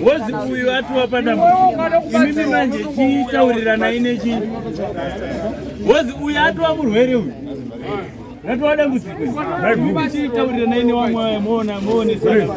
Wozi uyu atiwa padambudziko. Imimi manje chitauriranai nechi. Wozi uyu atiwa murwere uyu. Ratova dambudziko. Chitauriranai newamwe moona moonesana.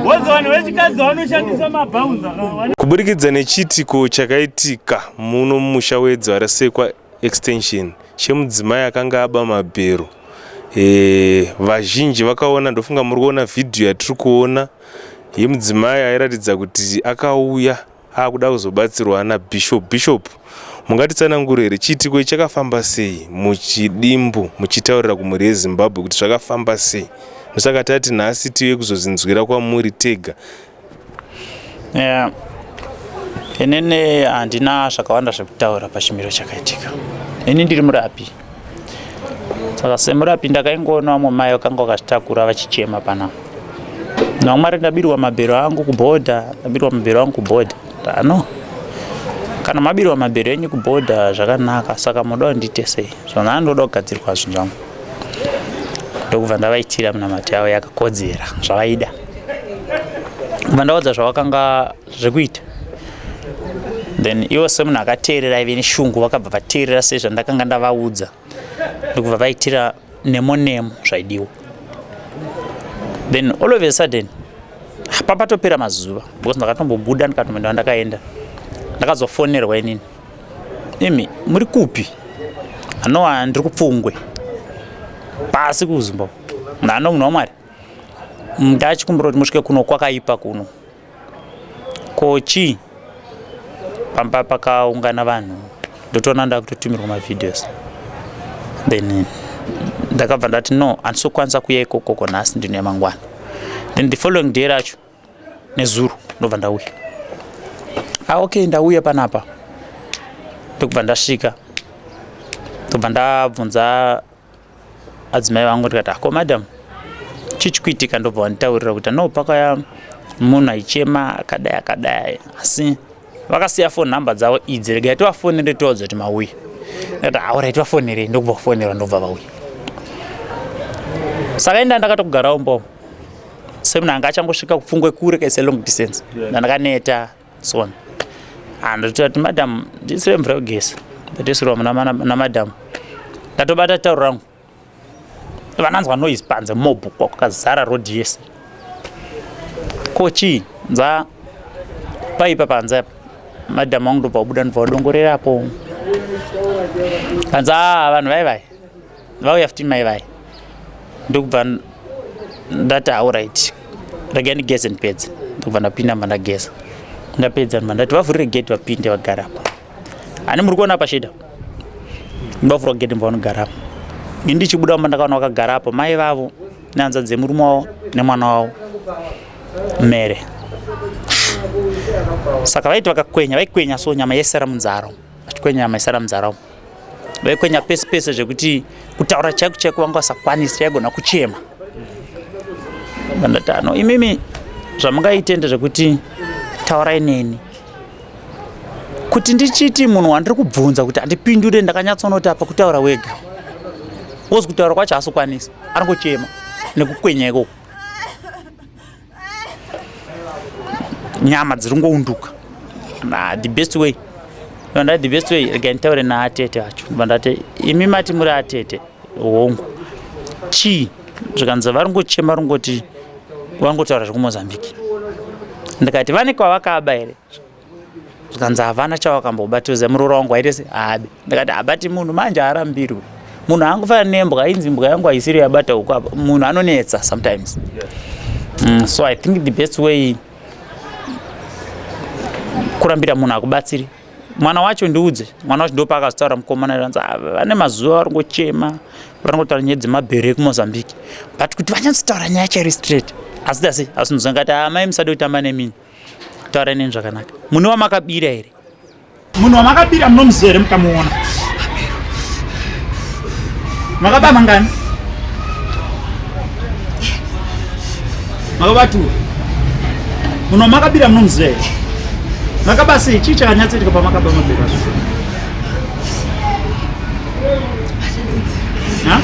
Wozi vanhu vechikadzi vanoshandisa mabhaunzi akawanda. Kuburikidza nechiitiko chakaitika muno mumusha weDzivarasekwa Extension chemudzimai akanga aba mabhero e, vazhinji vakaona, ndofunga muri kuona vhidhiyo yatiri kuona yemudzimai airatidza kuti akauya akuda kuzobatsirwa nabishop. Bishop, mungatitsanangure here chiitiko ichi chakafamba sei muchidimbu muchitaurira kumhuri yeZimbabwe kuti zvakafamba sei? Ndosaka tati nhasi tive kuzozinzwira kwamuri tega. Yeah. Inini handina zvakawanda zvekutaura pachimiro chakaitika. Ini ndiri murapi. Saka semurapi ndakaingoona vamwe mai vakanga vakazvitakura vachichema panapa. Namwari ndabirwa mabhero angu kubhodha, ndabirwa mabhero angu kubhodha. Ano kana mabirwa mabhero enyu kubhodha zvakanaka, saka munoda kundiite sei? Zvona ndoda kugadzirwa zvinhu zvangu. Ndokubva ndavaitira minamato yavo yakakodzera zvavaida. Kubva ndavaudza zvavakanga zvekuita. Then ivo semunhu akateerera aive neshungu vakabva vateerera sezvandakanga ndavaudza. Ndokubva vaitira nemo nemo zvaidiwa. Then all of a sudden papatopera mazuva because ndakatombobuda ndikatomboenda ndakaenda ndakazofonerwa inini imi muri kupi anowa ndiri kupfungwe pasi kuzumba ano munhu wamwari ndachikumbira kuti musvike kuno kwakaipa kuno ko chii pamba pakaungana vanhu ndotoona ndakutotumirwa mavideos then ndakabva ndati no handisi kukwanisa kuya ikokoko nhasi ndino yamangwana then the following day racho nezuro ndobva ndauya ah, okay ndauya panapa ndokubva ndasvika ndobva ndabvunza adzimai vangu ndikati ako madam chii chikuitika ndobva wanditaurira kuti no pakaya munhu aichema akadai akadai asi vakasiya phone number dzavo idzi regai tivafonere tivaudze kuti mauya ndikati aurai tivafonerei ndokubva kufonerwa ndobva vauya saka inda ndakatogarawo mbo semunhu anga achangosvika kupfungwe kure kaise long distance ndandakaneta so on andototi madam ndisire mvura yekugeza ndatoisirwa namadam ndatobata tauro rangu vananzwa noise panze mob kwakazara road yese ko chii nza paipa panze apa madam wangu ndobva wabuda ndobva wadongorerapo panze ah, vanhu vai vai vauya futi mai vai ndokubva ndati aurit regai ndigeze ndipedze ndokubva ndapinda mba ndageza ndapedza ndobva ndati vavhurire gate vapinde vagarapo ani muri kuona pashida ndovhura gate mba vanogarapo ini ndichibuda mba ndakaona vakagarapo mai vavo nehanzvadzi yemurume wavo nemwana wavo mere saka vaiti vakakwenya vaikwenya so nyama yaisara munzara vachikwenya nyama yaisara munzara vaikwenya pese pese zvekuti kutaura chaiko chaiko vanga vasakwanisi chaigona kuchema vandati ano imimi zvamungaite ndezvekuti taurai neni kuti ndichiti munhu wandiri kubvunza kuti andipindure ndakanyatsonoti apa kutaura wega wozi kutaura kwacho haasokwanisi anongochema nekukwenya ikoko nyama dziri ngounduka nah, the best way ndati the best way rega nditaure naatete acho ndibva ndati imi mati muri atete hongu chii zvikanzi vari ngochema ringoti vangotaura zvekumozambique ndikati vane kwavakaba here zvikanzi havana chavakambobatiriza muroora wangu aite se haabe ndikati habati munhu manje haarambirwe munhu angofanana nembwa ainzi mbwa yangu haisiri yabata huku apa munhu anonetsa sometimes yeah. mm, so i think the best way kurambira munhu akubatsiri mwana wacho ndiudze mwana wacho ndopaakazotaura mukomana anzi ah, vane mazuva vari ngochema vari ngotaura nyaya dzemabhere ekumozambique but kuti vanyatsotaura nyaya chairi straight asi dasi asi ndozongati amai ah, musade kutamba nemini taurai neni zvakanaka mune wamakabira here munhu wamakabira munomuziva here mukamuona Makaba mangani? Makaba tu. Muno makabira munomuziva here? Makaba sei? Chii chakanyatsoitika pamakaba mabhero acho? Ha?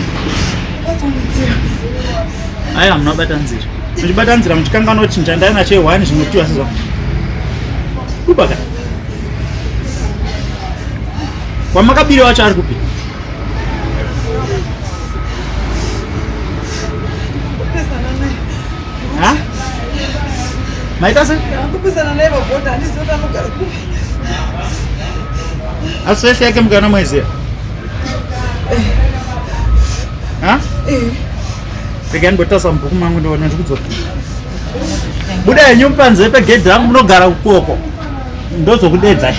Aya munobata nzira. Muchibata nzira muchikanganwa kuchinja ndai nacho one zvinotiwa sizwa. Kuba ka. Wamakabira wacho ari kupi? Ha? Maita sei? Ndakupesana naye pabhodha handizivi kuti anogara kupi. Asi yese yake mukana mwaiziva? Ha? Eh. Regai ndimbotarisa mubhuku mangu ndione ndikudzoka. Buda henyu panze pegedhi rangu munogara ukoko. Ndozokudedzai.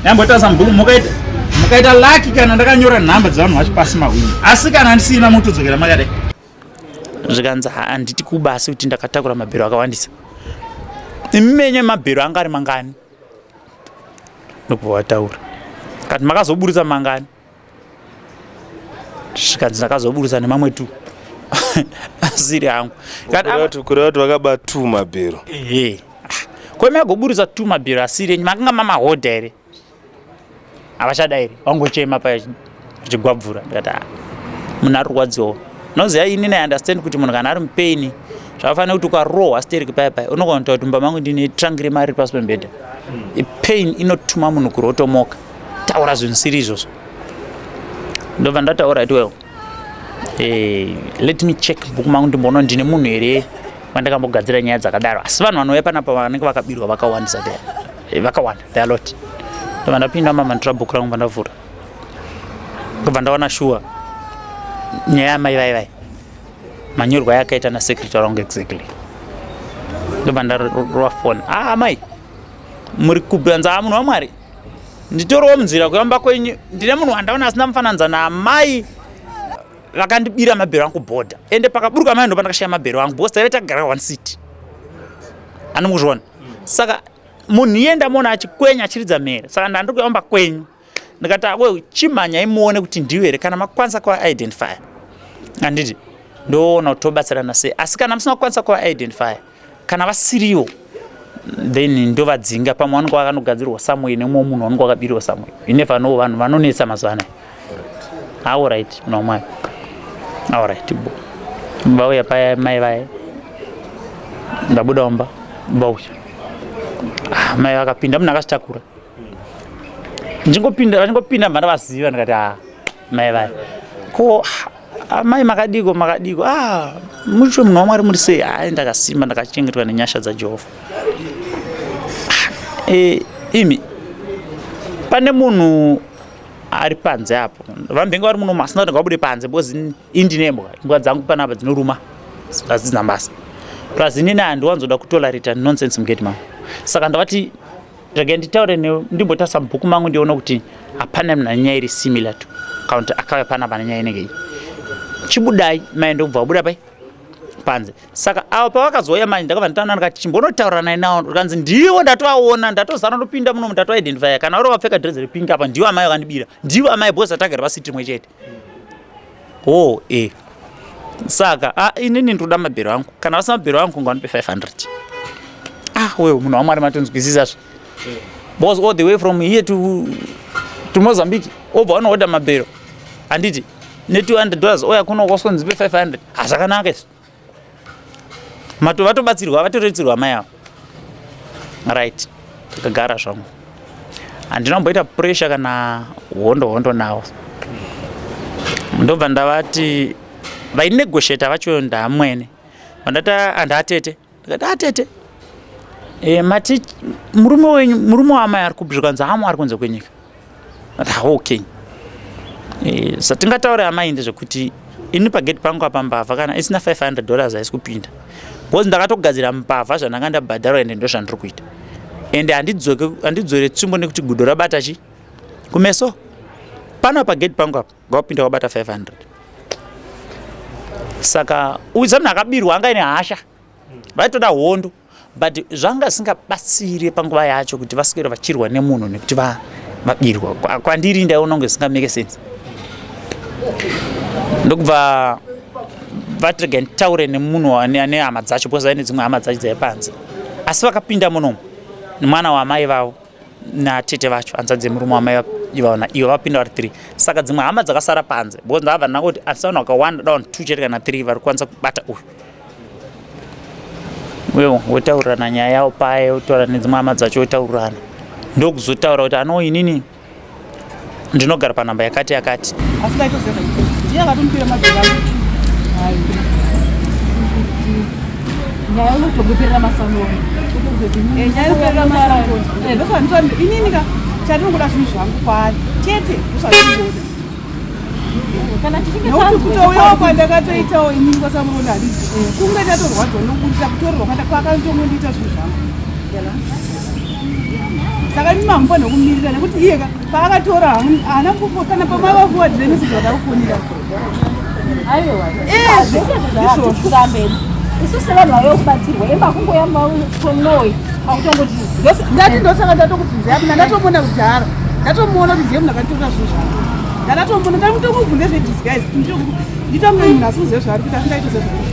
Ndambotarisa mubhuku mukaita mukaita lucky kana ndakanyora nhamba dzevanhu vacho pasi mahwini. Asi kana ndisina mutodzokera makadai. Zvikanzi handiti kuba asi kuti ndakatakura mabhero akawandisa. Imi menye mabhero anga ari mangani? Ndokubva wataura. Kati makazoburitsa mangani? Zvikanzi ndakazoburitsa nemamwe tu. Asiri hangu. Kureva kuti vakaba tu mabhero. Ehe. Ko imi agoburitsa tu mabhero asiri enyu makanga mamahodha here? Havachada here? Wangochema paya chigwabvura ndikati ah, munhu ari kurwadziwawo. Unoziva ini I understand kuti munhu kana ari mupain zvakafanira kuti ukarohwa stereki paya paya unogona kutaura kuti mumba mangu ndine trangi remari iri pasi pemubhedha. Pain inotuma munhu kurotomoka. Taura zvinhu zvisiri izvozvo. Ndobva ndataura right well. Eh, let me check bhuku mangu ndimboona ndine munhu here vandakambogadzira nyaya dzakadaro asi vanhu vanouya panapa vanenge vakabirwa vakawandisa there eh, vakawanda there a lot ndobva ndapinda mama nditora bhuku rangu vandavhura ndobva ndaona shuwa nyaya yamai vai vai manyorwa ayakaita nasecretary wangu exactly ndobva ndarova foni ah amai muri kupi anzi ah munhu wamwari nditoriwo munzira kuyamba kwenyu ndine munhu wandaona asina mufananidza naamai vakandibira mabhero angu kubhodha ende pakaburuka mai ndopandakashaya mabhero angu because taive tagara one city anomuzviona saka munhu iye ndamuona achikwenya achiridza mhere saka ndandiri kuyamba kwenyu ndikati awe chimhanyai muone kuti ndiwe here kana makwanisa kuva-identifya handiti ndoona kuti tobatsirana sei asi kana musina kukwanisa kuva-identifya kana vasiriwo then ndovadzinga pamwe vanenge vakanogadzirwa somewhere nemumwe munhu vanenge vakabiriwa somewhere you never know vanhu vanonetsa mazuva anaya alright munhu wamwari alright bo vauya paya mai vaya ndabuda mumba vauya ah, mai vakapinda munhu akazvitakura ndingopinda vachingopinda mhana vaziva ndikati ah mai vaya ko amai makadiko makadiko ah mucho munhu wamwari muri sei hai ndakasimba ndakachengetwa nenyasha dzajehovha ah, e, imi pane munhu ari panze apo vambenge vari muno masina kuti ngavabude panze because ini ndine imbwa imbwa dzangu panapa dzinoruma hadzina basa plus inini handiwanzoda kutolerata nonsense mugate mangu saka ndavati regai nditaure newe ndimbotarisa mubhuku mangu ndione kuti hapana munhu ane nyaya iri similar to kana kuti akauya pana pane nyaya inenge iyi chibudai mai ndokubva wabuda pai panze saka avo pavakazouya manje ndakabva nditaura ndikati chimbonotaura naye nawo ndikanzi ndiwo ndatovaona ndatozara ndopinda muno ndatoidentifya kana uri wapfeka dress repink apa ndiwo amai vakandibira ndiwo amai because atagara pasiti rimwe chete oh eh saka ah, inini ndinoda mabhero angu kana vasina mabhero angu ngavanipe 500 ah wewe munhu wamwari matonzwisisa zve because all the way from here to, to mozambique obva wanohoda mabhero handiti ne 200 dollars oya kuno kwasonzipe 500 hazvakanaka izvi mato vatobatsirwa vatoretsirwa amai avo right takagara zvangu handina kumboita pressure kana hondo hondo navo ndobva ndavati vainegotiata vacho ndaamwene vandati andaatete ndikati atete e, mati murume wenyu murume waamai ari kupi zvikanzi hamu ari kunze kwenyika okay e, zvatingataure amai ndezvekuti ini pagate pangu apa mbavha kana isina 500 dollars haisi kupinda because ndakatogadzira mbavha zvandanga ndabhadharwa ende ndozvandiri kuita ende handidzore tsvimbo nekuti gudo rabata chi kumeso pano pagate pangu apa ngawapinda wabata 500 saka uyu samunhu akabirwa anga aine hasha vaitoda hondo but zvanga zvisingabatsire panguva yacho kuti vaswere vachirwa nemunhu nekuti vabirwa kwandiri ndaiona kunge zvisingameke sense Ndokubva vati rega nditaure nemunhu ane hama dzacho because aine dzimwe hama dzacho dzaipanze. Asi vakapinda munomu nemwana wamai vavo natete vacho hanzvadzi yemurume wamai ivavo naivo vapinda vari 3. Saka dzimwe hama dzakasara panze because ndakabva ndangoti asi vanhu vakawanda da vanhu 2 chete kana 3 vari kukwanisa kubata uyu. Wewe wotaurirana nyaya yavo paye wotaura nedzimwe hama dzacho wotaurirana ndokuzotaura kuti ano inini ndinogara panhamba yakati yakati. Asi ndaitoziva ndiye akatomupira mabhera nyaya inotogoperera masangoni. Eh, nyaya inoperera masangoni. Eh, ndozvandinoda inini ka chandinokuda zvinhu zvangu kwaari chete ndozvandinoda. Kana tichinge Nekuti tanzwa kutouyawo kwandakatoitawo inini kwasamuronda handiti kunge ndatorwadzwa nokubudisa kutorerwa kwakantongondiita zvinhu zvangu. Saka imi mamufanira kumirira nekuti iye ka paakatora haana kupo kana pamavafuwadhire meseji vakakufonera. Aiwa. Eh, Izvozvo kurambe. Isu sevanhu vauya kubatsirwa emba kungoya makonoi akutongoti Ndati ndosaka ndatokubvunza yapi ndatomuona kudhara ndatomuona kuti ndiye munhu akatora zvinhu zvangu ndatomuona ndakutomubvunza zvedisguise nditonge munhu asi kuziva zvaari kuita asi ndaitoziva zvaari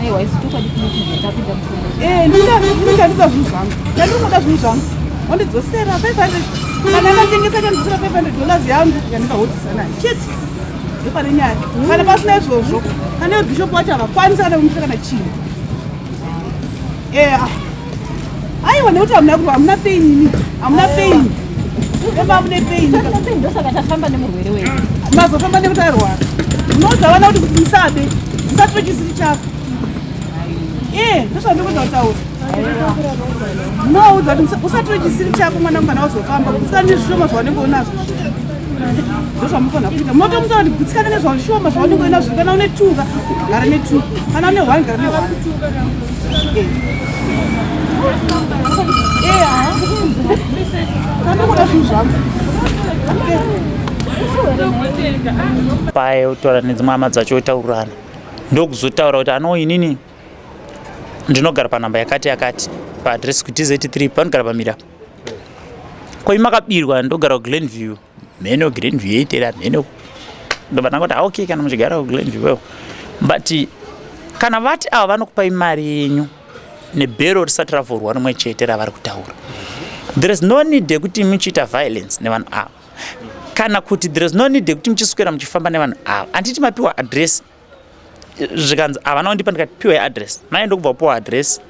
aiwa isu chokwadi tinoti tapinda mushonga. Eh, ndinotandisa zvinhu zvangu ndandinoda zvinhu zvangu wandidzosera 500 kana akatengesa chandidzosera $500 yangu yandikahodhisa nayo chete ndopane nyaya. Kana pasina izvozvo kana iyo bishop wacho havakwanisi kana kumuita kana chinhu. Eh, ah. Aiwa nekuti hamuna kurwa hamuna pain imi hamuna pain ema mune pain. Ndosaka tafamba nemurwere wedu. Mazofamba nekuti arwara munoudza vana kuti musabe musatore chisiri chako. Eh, ndozvandikuudza kutaura. Munoudza kuti usatore chisiri chako mwana kana wazofamba gutsikana nezvishoma zvaunenge unazvo. Ndozvamunofanira kuita. Munotomuudza kuti gutsikana nezvishoma zvaunenge unazvo. Kana une 2 ka gara ne 2 kana une 1 gara ne 1. Eh. Eh, ah. Ndinoda zvinhu zvangu. Paye wotaura nedzimwe hama dzacho wotaurirana ndokuzotaura kuti ano inini ndinogara panhamba yakati yakati paadress kuDZ3 panogara pamira apa. Ko imi makabirwa ndogara kuGlenview mheno Glenview yeitera mheno ndobva ndangoti ah, okay kana muchigara kuGlenview well but kana vati ava vanokupai mari yenyu nebhero risati ravhurwa rimwe chete ravari kutaura there is no need yekuti muchiita violence nevanhu ava kana kuti there is no need yekuti muchiswera muchifamba nevanhu ava. Handiti mapiwa address zvikanzi havana kundipa ndikati piwai address mai ndokubva wapiwa address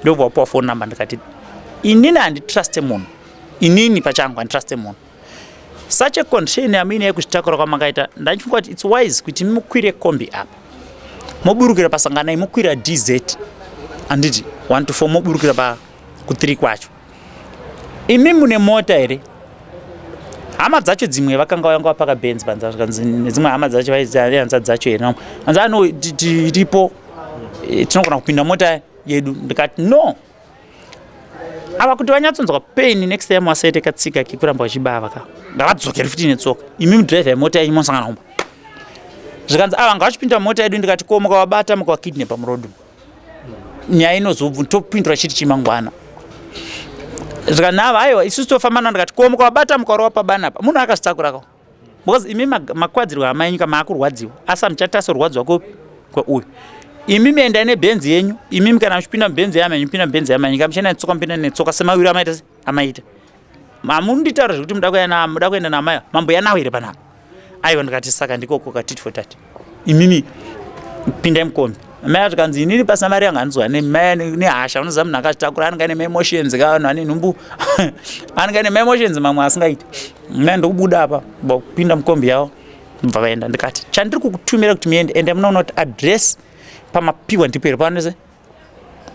ndokubva wapiwa phone number ndikati inini handitruste munhu inini pachangu handitruste munhu such a condition yamuine yekuzvitakura kwamakaita ndachifunga kuti it's wise kuti mukwire kombi apa moburukira pasanganai mokwira DZ handiti 1 to 4 moburukira pa ku3 kwacho imi mune mota here hama dzacho dzimwe vakanga vanga vapaka benzi panza zvikanzi nedzimwe hama dzacho vaihanza dzacho here hanzi ano tiripo tinogona kupinda mota yedu ndikati no ava kuti vanyatsonzwa pain next time vasaite katsika kekuramba vachibava ka ngavadzokere futi netsoka imi mudhiraivha yemota yenyu mosangana kumba zvikanzi ava ngavachipinda mota yedu ndikati ko mukavabata mukavakidnapa muroad nyaya inozobvu topindura chiti chimangwana zvikanzi ava aiwa isusu tofamba navo ndikati ko mukavabata mukarova pabani apa munhu akazvitakurako because imi makwadzirwa hama yenyu kama akurwadziwa asi hamuchatasorwadziwa kweuyu imi miendai nebhenzi yenyu imimi kana muchipinda mubhenzi yama yenyu pinda mubhenzi yama yenyu kana muchienda netsoka mupinda netsoka semawiro amaita amaita hamunditaura zvekuti muda kuenda muda kuenda namai mambuya nawo here panapa aiwa ndikati saka ndikoko katiti for tati imimi pindai mukombi mai zvikanzi inini pasina mari yangu handizwa nemai nehasha unoziva munhu akazvitakura anenge aine maemotions ka vanhu vane nhumbu anenge aine maemotions mamwe asingaiti mai ndokubuda apa kupinda mukombi yavo bva vaenda ndikati chandiri kukutumira kuti muende ende munoona kuti address pamapiwa ndipo here pavanose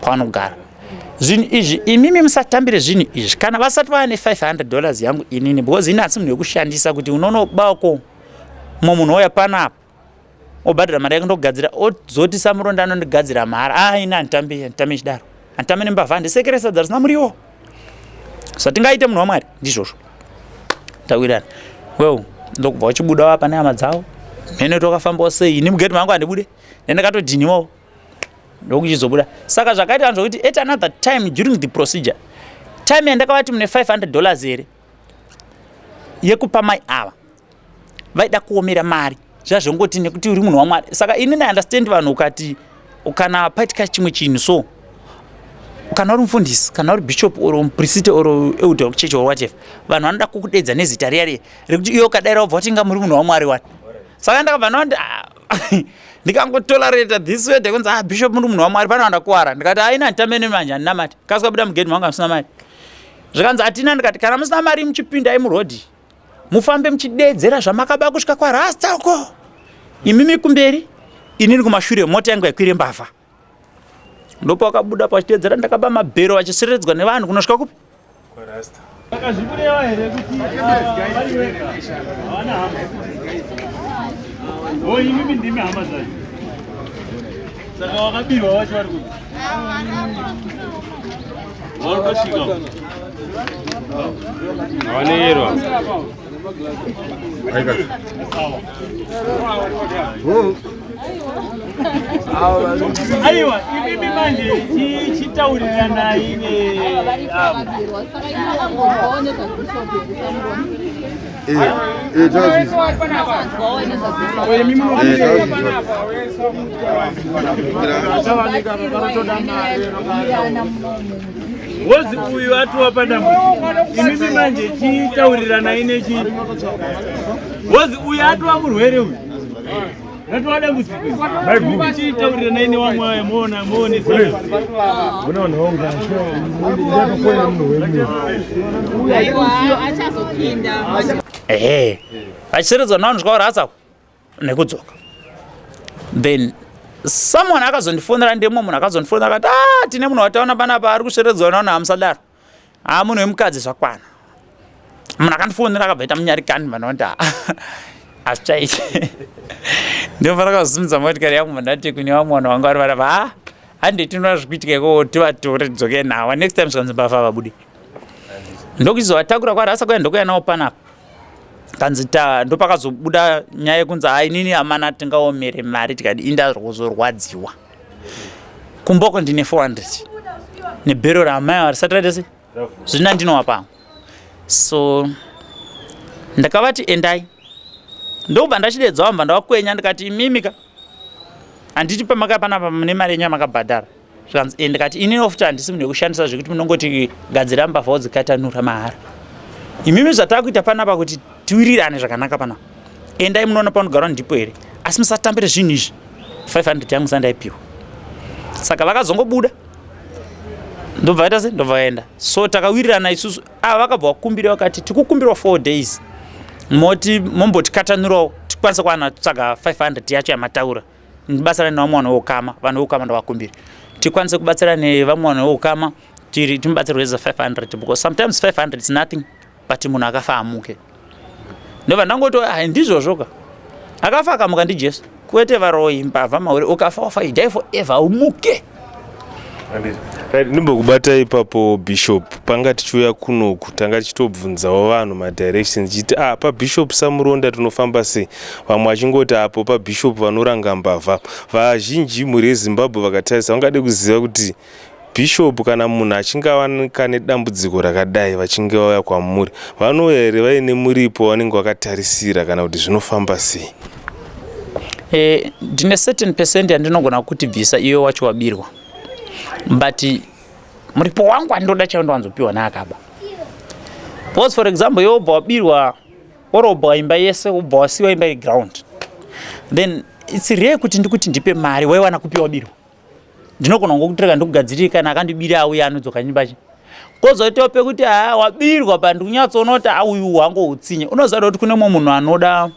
pavanogara zvinhu izvi imimi musatambire zvinhu izvi kana vasati vava ne$500 yangu inini because ini hasi munhu wekushandisa kuti unonobako mumwe munhu ouya panapa obhadhara mari yake ndogadzira ozoti samuronda anondigadzira mahara ah ini handitambi handitambi chidaro handitambi nembavha handisekere sadza risina muriwo zvatingaite munhu wamwari ndizvozvo tawirana well ndokubva uchibuda wapa nehama dzavo mhene tokafambawo sei ini mugeti mangu handibude nendakatodhiniwawo ndokuchizobuda saka zvakaita zvokuti at another time during the procedure time yandakavati mune $500 here yekupa mai ava vaida kuomera mari. Zvazvongoti nekuti uri munhu waMwari. Saka ini I understand vanhu ukati kana paitika chimwe chinhu so kana uri mufundisi kana uri bishop or mupriest or elder wekuchechi or whatever vanhu vanoda kukudedza nezita riya riya rekuti iwe ukadaira wobva wati inga muri munhu waMwari wani. Saka ndakabva ndati ah, ndikangotolerata this way ndakunzi ah bishop muri munhu waMwari pano ndakuwara ndikati aina nditamene manje handinamati kasika buda mugedhi mangu hamusina mari zvikanzi hatina ndikati kana musina mari muchipindai murodhi mufambe muchideedzera zvamakaba kusvika kwarasta uko imimi kumberi inini kumashure mota yangu yaikwire mbavha ndopawakabuda pachiteedzera ndakaba mabhero achisereredzwa nevanhu kunosvika kupi Saka zvikureva here kuti ah, vari vega havana hama? Oh, imimi ndimi hama dzacho. Saka wakabirwa wacho vari kupi? Vari kusvika. Vaneerwa. Aiwa, imimi manje chitauriranai ne Wozi uyu atiwa padambudziko. Imimi manje chitauriranai nechi. Wozi uyu atiwa murwere uyu. Ratova dambudziko. Chitauriranai newamwe aya moona moonesana. Ehe. Vachiseredzwa navanhu zvikavarasa nekudzoka. Then someone akazondifonera ndemumwe munhu akazondifonera akati ah tine munhu wataona panapa ari kusveredzwa navanhu hamusadaro. Ah munhu wemukadzi zvakwana. Munhu akandifonera akabva aita munyarikani vanoti ah hazvichaiti. Ndobva ndakazosimudza motikari yangu ndati kune vamwe vanhu vanga vari varapa ah handei tinoona zvikuitika ikoko tivatore tidzoke nawo next time zvikanzi mbavha vabude. Ndokuchizovatakura kwarasa kuya ndokuya nawo panapa. Kanzi ta ndopakazobuda nyaya yekunzi ha inini amana tingaomere mari tikati indazozorwadziwa. Kumboko ndine 400 nebhero raamai ava risati raita sei zvina ndinowa pangu so ndakavati endai ndokubva ndachidedza wambva ndavakwenya ndikati imimi ka handiti pamaka panapa mune mari yenyu yamakabhadhara zvikanzi e ndikati inini futi handisi munhu wekushandisa zvekuti munongoti gadzira mbavha wodzikatanura mahara imimi zvatakuita panapa kuti tiwirirane zvakanaka panapa endai munoona panogarwa ndipo here asi musatambire zvinhu izvi 500 yangu sandaipiwa saka vakazongobuda ndobva vaita se ndobva vaenda so takawirirana isusu ava vakabva vakumbira vakati tikukumbirwa 4 days moti mombotikatanurawo tikwanise kuwana tsvaga 500 yacho yamataura ndibatsira nevamwe vanhu veukama vanhu veukama ndovakumbira tikwanise kubatsira nevamwe vanhu veukama tiri timubatsirwe za 500 because sometimes 500 is nothing but munhu akafa amuke ndobva ndangoti ah, ndizvozvo ka akafa akamuka ndijesu kwete varoyi mbavha mahure ukafa wafa you die forever umuke Right, ndimbokubata ipapo bishop panga tichiuya kunoku tanga tichitobvunzawo vanhu madirections tichiti ah pabishop samuronda tinofamba sei vamwe vachingoti apo pabishop vanoranga mbavha vazhinji mhuri yezimbabwe vakatarisa vangade kuziva kuti bishop kana munhu achinge awanika nedambudziko rakadai vachinge vauya kwamuri vanouya here vaine muripo vanenge vakatarisira kana kuti zvinofamba sei Eh, ndine certain percent yandinogona kuti bvisa iwe wacho wabirwa but muripo wangu andinoda chaiwo ndowanzopiwa neakaba because for example iwe wobva wabirwa worobwa imba yese wobva wasiwa imba yeground then its rare kuti ndikuti ndipe mari waiwana kupi wabirwa ndinogona kungokutireka ndikugadzirire kana akandibira auya anodzoka nyimba chi kozoitawo pekuti haa wabirwa pa ndikunyatsoona kuti auyu hwangu utsinye unoziva kuti kune mumwe munhu anoda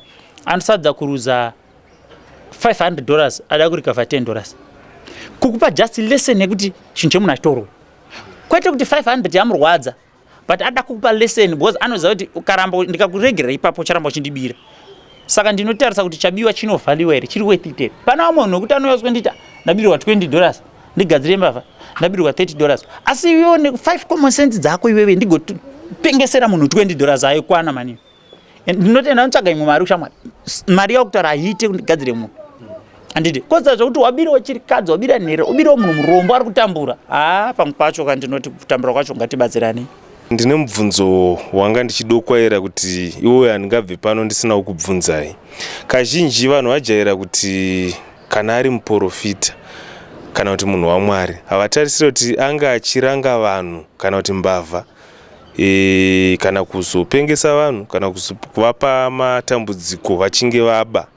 anosadza kuruza 500 dollars ada kurikavha 10 dollars kukupa just lesson yekuti chinhu chemunhu achitorwe kwete kuti 500 yamurwadza but ada kukupa lesson because anoziva kuti ukaramba ndikakuregerera ipapo ucharamba uchindibira saka ndinotarisa kuti chabiwa chinovhaliwa here chiri worth it here pana vamwe vanhu vekuti anouya ndita ndabirwa 20 dollars ndigadzire mbavha ndabirwa 30 dollars asi iwewo ne 5 common sense dzako iwewe ndigopengesera munhu 20 dollars aikwana mani ndinoti enda notsvaga imwe mari ushamwari mari yakutaura haiite kundigadzire munhu handiti koza zvekuti wabirawo chirikadzi wabira nhere ubirawo munhu murombo ari kutambura haa pamwe pacho ka ndinoti kutambura kwacho ngatibatsirane. Ndine mubvunzo wanga ndichidokwaira kuti iwoyo handingabve pano ndisina kukubvunzai. Kazhinji vanhu vajaira kuti kana ari muporofita kana kuti munhu waMwari havatarisire kuti anga achiranga vanhu kana kuti mbavha e, kana kuzopengesa vanhu kana kuvapa matambudziko vachinge vaba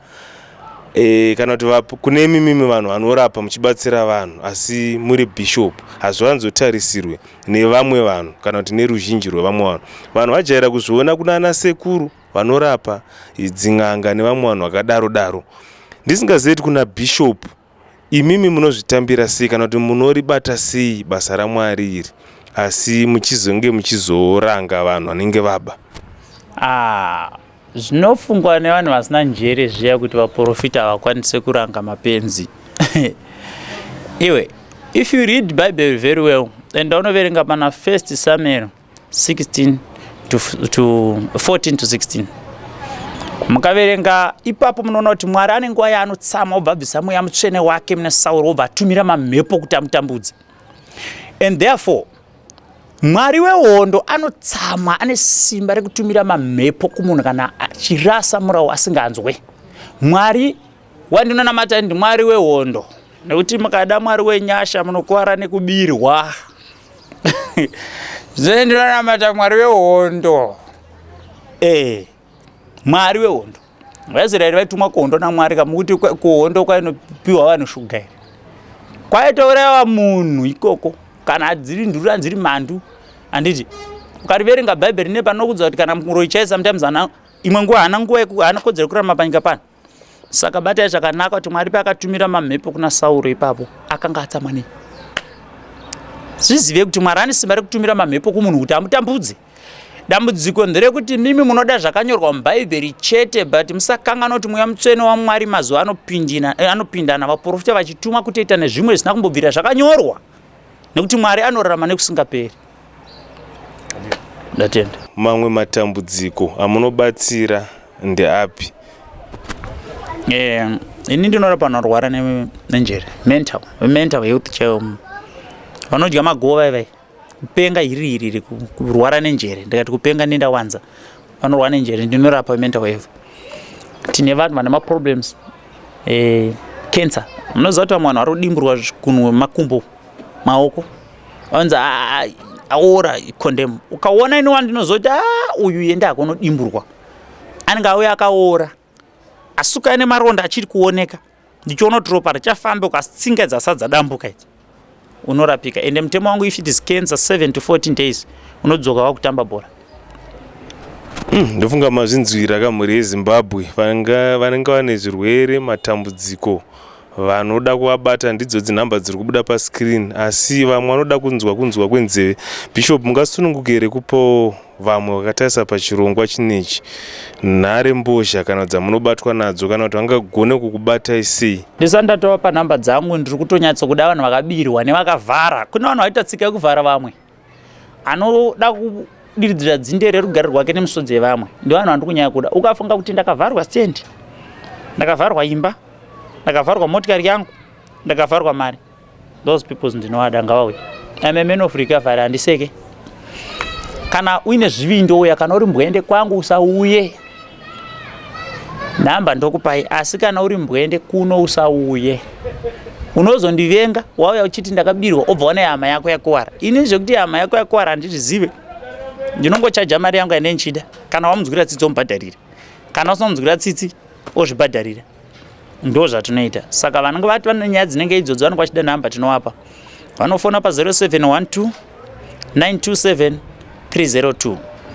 e, kana kuti kune imimimi vanhu vanorapa muchibatsira vanhu asi muri bishop hazviwanzotarisirwe nevamwe vanhu kana kuti neruzhinji rwevamwe vanhu. Vanhu vajaira kuzviona kunana sekuru vanorapa dzin'anga nevamwe vanhu vakadaro daro. Ndisingazive kuti kuna bishop imimi munozvitambira sei kana kuti munoribata sei basa raMwari iri asi muchizonge muchizoranga vanhu vanenge vaba. Ah, Zvinofungwa nevanhu vasina njere zviya kuti vaprofita havakwanise kuranga mapenzi. Iwe, if you read Bible very well, enda unoverenga pana 1 Samuel 16 to, to 14 to 16. Mukaverenga ipapo munoona kuti Mwari ane nguva yaanotsama obva abvisa mweya mutsvene wake muna Sauro obva atumira mamhepo kuti amutambudze. And therefore Mwari wehondo anotsamwa, ane simba rekutumira mamhepo kumunhu kana achirasa murawo asinganzwe. Mwari wandinonamata ndiMwari wehondo, nekuti mukada Mwari wenyasha munokuvara nekubirwa. Zvino ndinonamata Mwari wehondo. Eh, Mwari wehondo. VaIsraeri vaitumwa kuhondo naMwari kamukuti kuhondo kwainopiwa vanhu shuga here? Kwaitourayiwa munhu ikoko kana dziri ndurura dziri mhandu handiti ukariverenga bhaibheri rine panokudza kuti kana muroyi chaiye sometimes ana imwe nguva haana nguva haana kodzero yekurarama panyika pano saka batai zvakanaka kuti mwari paakatumira mamhepo kuna sauro ipapo akanga atsamwa nei zvizive kuti mwari ane simba rekutumira mamhepo kumunhu kuti amutambudze Dambudziko nderekuti mimi munoda zvakanyorwa muBhaibheri chete but musakanganwa kuti mweya mutsvene waMwari mazuva anopindina eh, anopindana vaprofita vachitumwa kutoita nezvimwe zvisina kumbobvira zvakanyorwa nekuti Mwari anorarama nekusingaperi. Ndatenda. Mamwe matambudziko amunobatsira ndeapi? Eh, ini ndinorapa vanorwara nenjere mental mental health chaiyo vanodya magova ivai kupenga hiri hiri iri kurwara nenjere ndikati kupenga nendawanza vanorwara nenjere ndinorapa mental health tine vanhu vane maproblems eh, cancer munoziva kuti vamwe vanhu vari kudimburwa zvikunwe makumbo maoko vanzi aora condem ukaona ini wandinozoti a uyu yenda akonodimburwa anenge auya akaora asuka ane maronda achiri kuoneka ndichiona kuti ropa richafambe ukatsinga idzi asati dzadambuka idzi unorapika ende mutemo wangu if it is cancer 7 to 14 days unodzoka wakutamba bhora Ndofunga mazvinzwira ka mhuri yeZimbabwe vanenge vane zvirwere matambudziko vanoda kuvabata ndidzo dzinhamba dziri kubuda pascreen asi vamwe vanoda kunzwa kunzwa kwenzeve bishop mungasununguke here kupawo vamwe vakatarisa pachirongwa chinechi nhare mbozha kana dzamunobatwa nadzo kana kuti vangagone kukubatai sei Ndisati ndatovapa nhamba dzangu ndiri kutonyatsokuda vanhu vakabirwa nevakavhara. Kune vanhu vaita tsika yekuvhara vamwe. Anoda kudiridzira dzinde rerugare rwake nemisodzi yevamwe. Ndivanhu vandiri kunyanya kuda. Ukafunga kuti ndakavharwa stand, ndakavharwa imba, ndakavharwa motikari yangu, ndakavharwa mari. Those peoples ndinovada ngavauye. I'm a man of recovery handiseke. Kana uine zvivindi ouya, kana uri mbwende kwangu usauye. Nhamba ndokupai asi kana uri mbwende kuno usauye. Unozondivenga wauya uchiti ndakabirwa obva wana hama yako yakuwara. Ini zvekuti hama yako yakuwara handizvizive. Ndinongochaja mari yangu yandinenge ndichida. Kana wamunzwira tsitsi omubhadharira. Kana usina kunzwira tsitsi ozvibhadharira. Ndozvatinoita. Saka vanenge vati vane nyaya dzinenge idzodzo vanenge vachida nhamba tinovapa. Vanofona pa 0712 927 302.